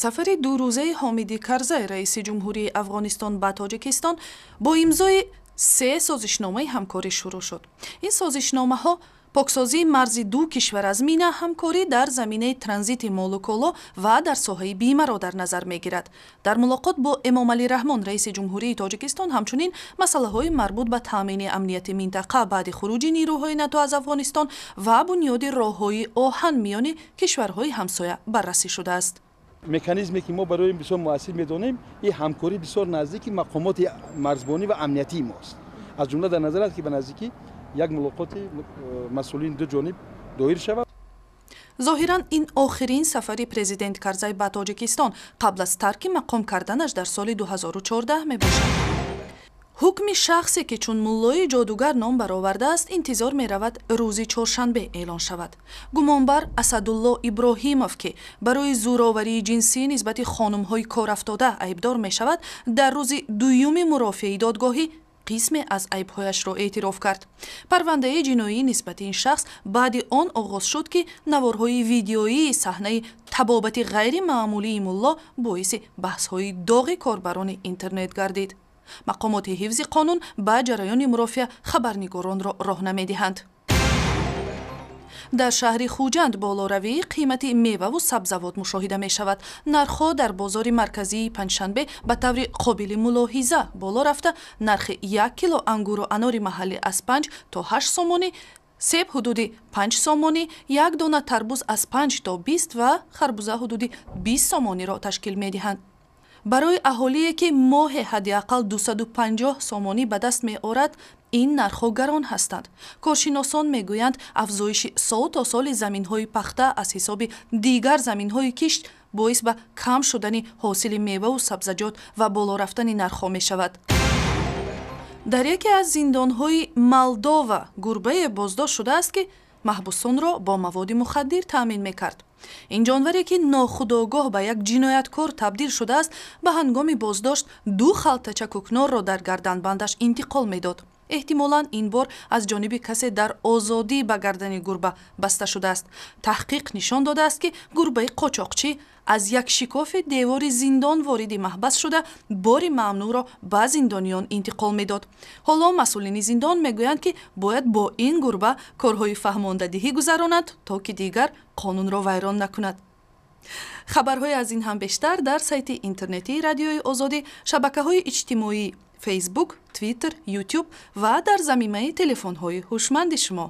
Сафари дурӯзаи Ҳомиди Карзай, раиси ҷумҳурии Афғонистон, ба Тоҷикистон бо имзои се созишномаи ҳамкорӣ шурӯъ шуд. Ин созишномаҳо поксозии марзи ду кишвар аз мина, ҳамкорӣ дар заминаи транзити молу коло ва дар соҳаи бимаро дар назар мегирад. Дар мулоқот бо Эмомалӣ Раҳмон, раиси ҷумҳурии Тоҷикистон, ҳамчунин масъалаҳои марбут ба таъмини амнияти минтақа баъди хуруҷи нирӯҳои НАТО аз Афғонистон ва бунёди роҳҳои оҳан миёни кишварҳои ҳамсоя баррасӣ шудааст. Механизме ки мо барои бисёр муассир медонем, ин ҳамкорӣ бисёр наздики мақомоти марзбонӣ ва амниятии мост. Аз ҷумла дар назар аст, ки ба наздикӣ як мулоқоти масъулини ду ҷониб доир шавад. Зоҳиран, ин охирин сафари президент Карзай ба Тоҷикистон қабл аз тарки мақом карданаш дар соли 2014 мебошад. Ҳукми шахсе, ки чун муллои ҷодугар ном баровардааст, интизор меравад рӯзи чоршанбе эълон шавад. Гумонбар Асадулло Иброҳимов, ки барои зӯроварии ҷинсӣ нисбати хонумҳои корафтода айбдор мешавад, дар рӯзи дуюми мурофиаи додгоҳӣ қисме аз айбҳояшро эътироф кард. Парвандаи ҷиноӣ нисбати ин шахс баъди он оғоз шуд, ки наворҳои видеоии саҳнаи табобати ғайримаъмулии мулло боиси баҳсҳои доғи корбарони интернет гардид. Мақомоти ҳифзи қонун ба ҷараёни мурофиа хабарнигоронро роҳ намедиҳанд. Дар шаҳри Хуҷанд болоравии қимати меваву сабзавот мушоҳида мешавад. Нархҳо дар бозори марказии Панҷшанбе ба таври қобили мулоҳиза боло рафта, нархи 1 кило ангуру анори маҳаллӣ аз 5 то 8 сомонӣ, себ ҳудуди 5 сомонӣ, як дона тарбуз аз 5 то 20 ва харбуза ҳудуди 20 сомониро ташкил медиҳанд. Барои аҳолие, ки моҳе ҳадди ақал 250 сомонӣ ба даст меорад, ин нархҳо гарон ҳастанд. Коршиносон мегӯянд, афзоиши сол то соли заминҳои пахта аз ҳисоби дигар заминҳои кишт боис ба кам шудани ҳосили меваву сабзаҷот ва боло рафтани нархҳо мешавад. Дар яке аз зиндонҳои Молдова гурбае боздошт шудааст, ки маҳбусонро бо маводи мухаддир таъмин мекард. Ин ҷонваре, ки нохудогоҳ ба як ҷинояткор табдил шудааст, ба ҳангоми боздошт ду халтача кӯкнорро дар гарданбандаш интиқол медод. Эҳтимолан, ин бор аз ҷониби касе дар озодӣ ба гардани гурба баста шудааст. Таҳқиқ нишон додааст, ки гурбаи қочоқчӣ аз як шикофи девори зиндон вориди маҳбас шуда, бори мамнӯъро ба зиндониён интиқол медод. Ҳоло масъулини зиндон мегӯянд, ки бояд бо ин гурба корҳои фаҳмондадиҳӣ гузаронанд, то ки дигар қонунро вайрон накунад. Хабарҳои аз ин ҳам бештар дар сайти интернетии Радиои Озодӣ, шабакаҳои иҷтимоӣ, Фейсбук, Твиттер, Ютуб ва дар замимаи телефонҳои ҳушманди шумо.